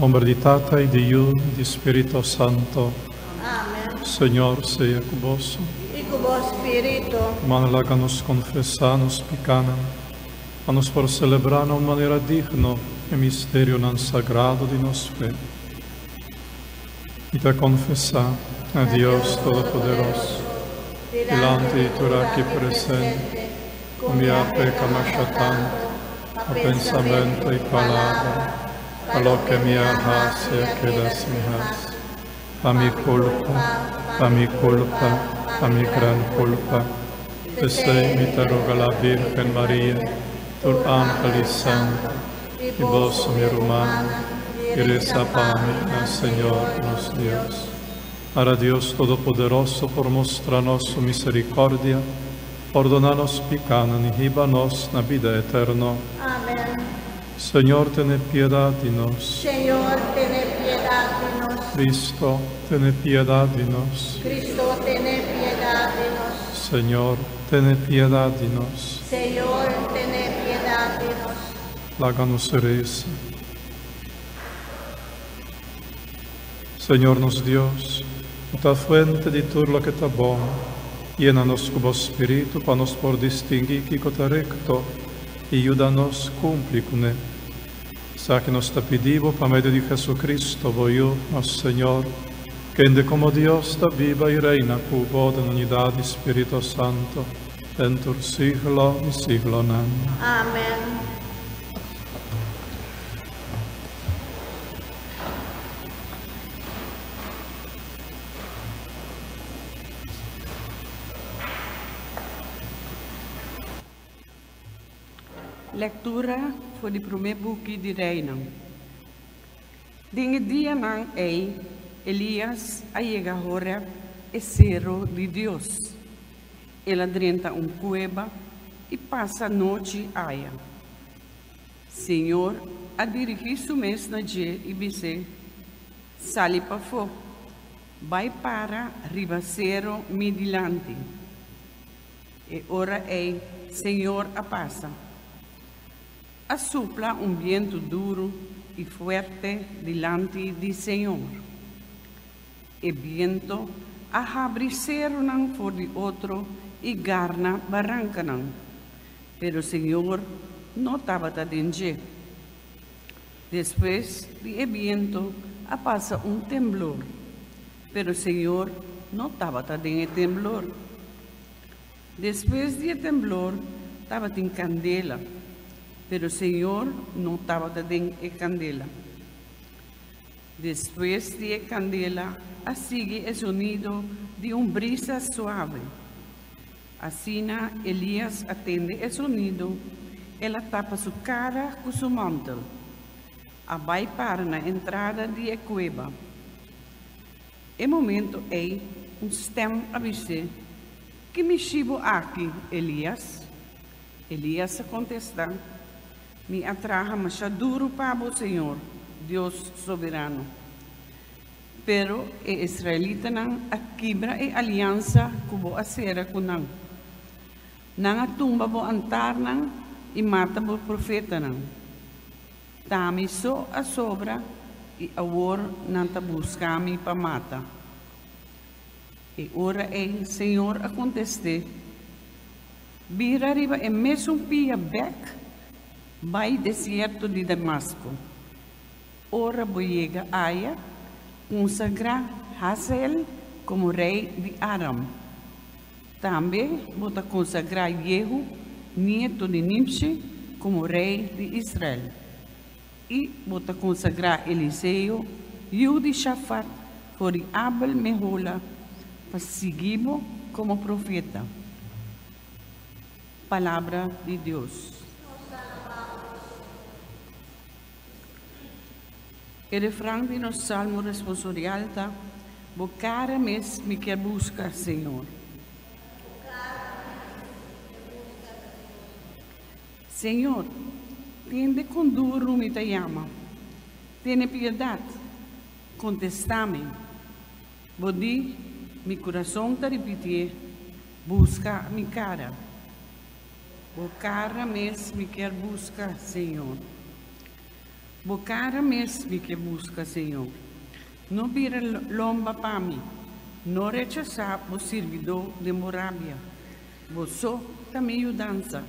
Nomber di Tata y di Yu y di Spirito Santo. Amen. Señor sea cu boso. I ku bo spiritu. Ruman laga nos confesa nos picanan, pa nos por celebra na un manera digno e misterionan sagrado di nos fe. Mi ta confesa na Dios Todopoderoso, dilanti di tur aki presente, cu mi a peca masha tanto pa pensamento y palabra, pa loke mi a haci a keda sin haci. Pa mi culpa, pa mi culpa, pa mi gran culpa. P'esey mi ta roga la Virgen Maria, tur angel y santo, y boso mi rumannan, y reza pa mi na Señor nos Dios. Ara Dios Todopoderoso por mustra nos su misericordia, pordona nos picanan y hiba nos na bida eterno. Amen. Señor, tene piedad di nos. Señor, tene piedad di nos. Cristo, tene piedad di nos. Cristo, tene piedad di nos. Señor, tene piedad di nos. Señor, tene piedad di nos. Laga nos resa. Señor nos Dios, Bo ta fuente di tur loke ta bon. Yena nos ku Bo Spiritu pa nos por distinguí kiko ta rekto i yuda nos kumpli kuné. Esaki nos ta pidi Bo pa medio di Jesucristo, Bo Yu, nos Señor, kende komo Dios ta biba i reina ku Bo den unidat di Spiritu Santo, den tur siglo di siglonan. Amen. Lektura for di promé buki di Reinan. Den e dianan ei Elias a yega Horeb, e seru di Dios. El a drenta un kueba i pasa nochi aya. Señor a dirigí su mes na dje i bis'é, Sali pafó, bai para riba sero mi dilanti. E ora ei Señor a pasa. A supla un bientu duru i fuerte dilanti di Señor. E bientu a habri seronan for di otro i garna barankanan. Pero Señor no tabata den dje. Despues di e biento a pasa un temblor, pero Señor no tabata den e temblor. Despues di e temblor tabatin kandela, pero Señor no tabata den e kandela. Despues di e kandela a sigui e zonido di un brisa suave. Asina Elias a tende e sonido, el a tapa su kara ku su mantel, a bai para na entrada di e kueba. E momento ei un stèm a bis'é, Ki mishi bo aki, Elias? Elias a kontestá, Mi a traha masha duru pa bo, Señor, Dios Soberano. Pero e israelitanan a kibra e aliansa ku bo a sera ku nan. Nan a tumba bo altarnan i mata bo profetanan. T'ami so a sobra i awor nan ta buska mi pa mata. E ora ei Señor a kontest'é, Bira riba e mesun pia bèk bai desierto di Damasko. Ora bo yega aya, konsagrá Hazael komo rei di Aram. Tambe bo ta konsagrá Jehu, nieto di Nimshi, komo rei di Israel. I bo ta konsagrá Eliseo, yu di Shafat, for di Abel-Mehola, pa sigui bo komo profeta. Palabra di Dios. E refran di nos salmo responsorial ta, Bo cara mes mi kier busca, Señor. Señor, tende con duru mi ta yama. Tene piedad, contesta mi. Bo di, mi curason ta ripitié, Busca mi cara. Bo cara mes mi kier busca, Señor. Bo kara mes mi ke buska, Señor. No bira lomba pa mi, no rechasá bo sirbidó den bo rabia. Bo so ta mi yudansa.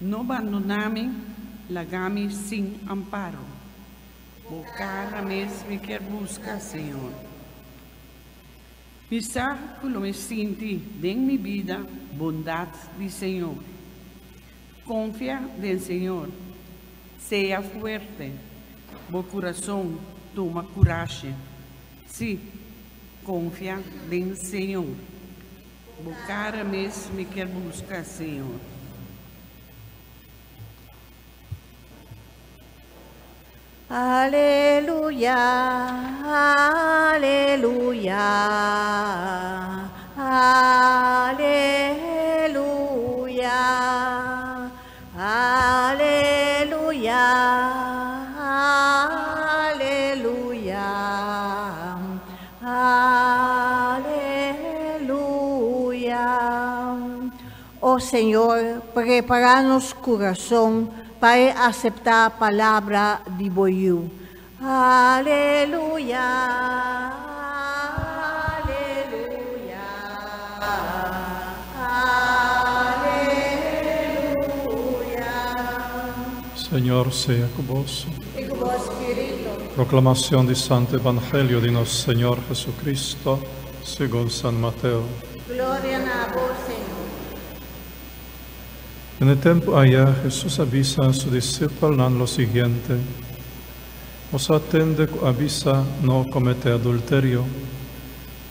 No bandoná mi, laga mi sin amparo. Bo kara mes mi kier buska, Señor. Mi sa ku lo mi sinti den mi bida bondat di Señor. Konfia den Señor, sea fuerte, bo kurason tuma kurashi. Sí, konfia den Señor. Bo kara mes mi kier buska, Señor. Aleluya, aleluya, aleluya, aleluya, aleluya, aleluya. Oh Señor, prepara nos kurason pa aseptá palabra di bo Yu. Aleluya, aleluya, aleluya. Señor sea ku boso. I ku bo spiritu. Proklamashon di Santu Evangelio di nos Señor Jesucristo, segun San Mateo. Gloria na bo, Señor. Den e tempu aya Hesus a bisa su disipelnan lo siguiente, Boso a tende ku a bisa, No kometé adulterio.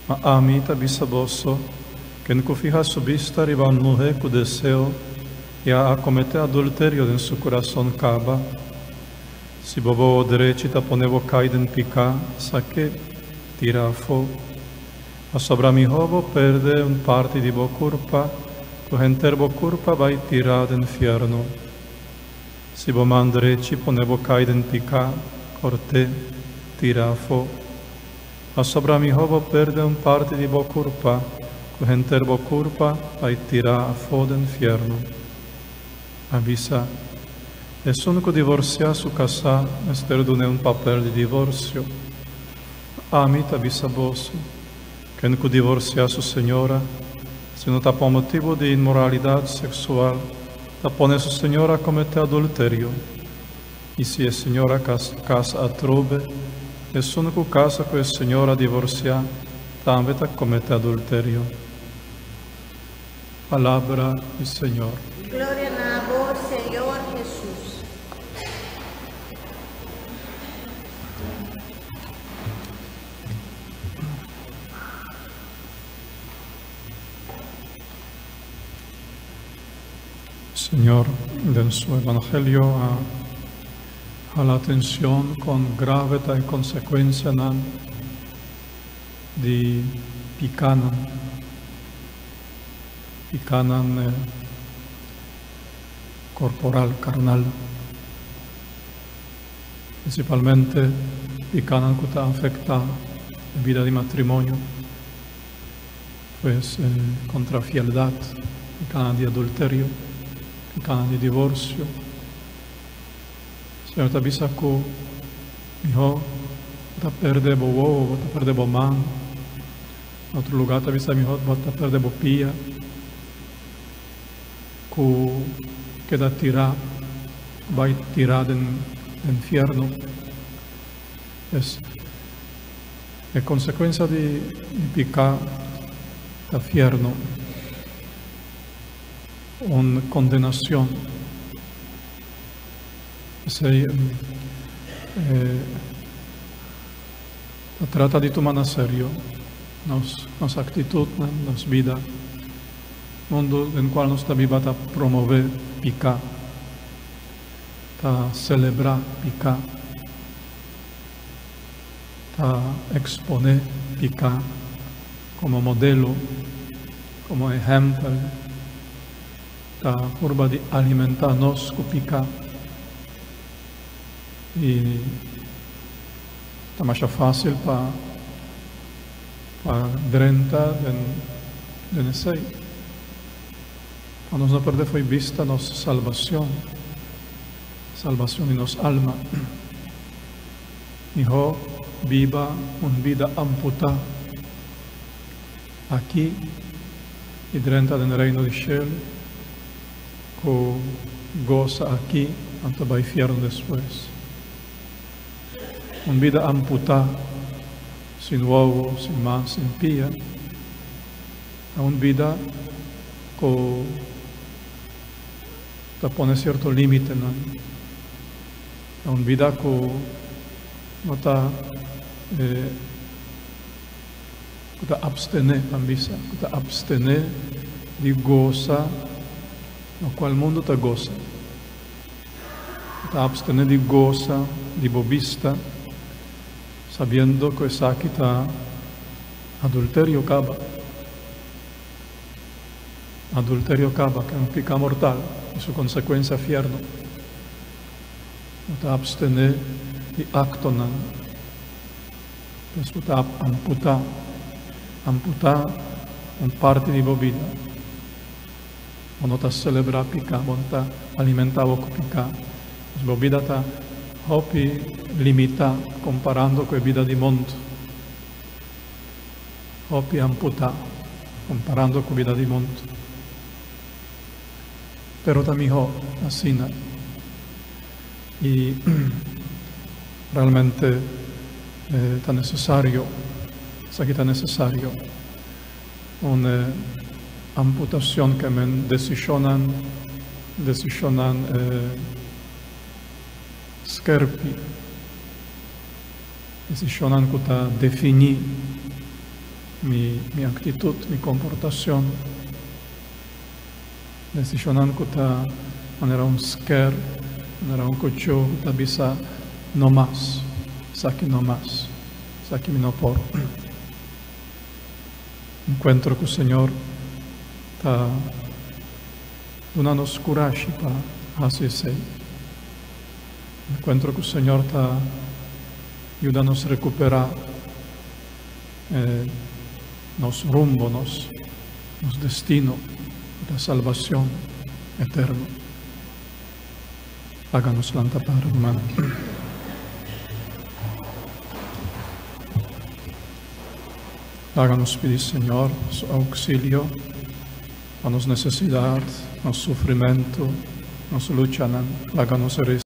Ma ami ta bisa boso, ken ku fiha su bista riba un muhé ku deseo, ya a kometé adulterio den su kurason kaba. Si bo wowo drechi ta pone bo kai den piká, sak'é, tira afó. Pasobra mihó bo perde un parti di bo kurpa ku henter bo kurpa bai tirá den fièrnu. Si bo man drechi pone bo kai den piká, kòrt'é, tira afó. Pasobra mihó bo perde un parti di bo kurpa ku henter bo kurpa bai tirá afó den fièrnu. A bisa, Esun ku divorsiá su kasá mester dun'é un papel di divorsio. Ami ta bisa boso, ken ku divorsiá su señora, si no ta pa motibu di inmoralidat seksual, ta pone su señora kometé adulterio. I si e señora kasa atrobe, esun ku kasa ku e señora divorsiá tambe ta kometé adulterio. Palabra di Señor. Gloria na bo, Señor Hesus. Señor den su Evangelio a hala atencion con grave ta e consecuencianan di picanan, picanan corporal, carnal. Prinsipalmente pikánan ku ta afektá e bida di matrimonio, pues kontra fieldat, pikánan di adulterio, pikánan di divorsio. Señor ta bisa ku mihó bo ta pèrdè bo wowo, bo ta pèrdè bo man. Na otro lugá ta bisa mihó bo ta pèrdè bo pia ku keda tirá. Bai tirá den den fierno. Es e konsekuensia di di piká ta fierno, un kondenashon. P'esei e ta trata di tuma na serio nos nos aktitutnan, nos bida. Mundu den kual nos ta biba ta promové piká, ta selebrá piká, ta eksponé piká komo modelo, komo ehèmpel, ta purba di alimentá nos ku piká i ta masha fásil pa. Pa drenta den den esei. Pa nos no perde fo'i bista nos salbacion, salbacion di nos alma. Mihó biba un bida amputá aki i drenta den reino di shelu ku gosa aki anto bai fièrnu despues. Un bida amputá, sin wowo, sin man, sin pia, ta un bida ku ta pone sierto límitenan. Ta un bida ku no ta ku ta abstené, ban bisa, ku ta abstené di gosa lokual mundu ta gosa. Ku ta abstené di gosa di bo bista, sabiendo ku esaki ta adulterio kaba. Adulterio kaba, ku e un piká mortal i su konsekuensia fièrnu. Bo ta abstené di aktonan. Pues bo ta amputá, amputá un parti di bo bida. Bo no ta selebrá piká, bo no ta alimentá bo ku piká. Pues bo bida ta hopi limitá komparando ku e bida di mundu. Hopi amputá komparando ku bida di mundu. Pero ta mihó asina. I realmente ta nesesario, esaki ta nesesario, un amputacion ke men desishonnan, desishonnan skerpi, desishonnan ku ta definí mi mi aktitut, mi komportashon. Desishonnan ku ta manera un sker, manera un kuchú ku ta bisa, No mas, esaki no mas, esaki mi no por. Enkuentro ku Señor ta duna nos kurashi pa hasi esei. Enkuentro ku Señor ta yuda nos rekuperá nos rumbo, nos nos destino ta salbacion eterno. Laga nos lanta para, ruman. Laga nos pidi Señor su auxilio pa nos necesidad, nos sufrimento, nos luchanan. Laga nos reza.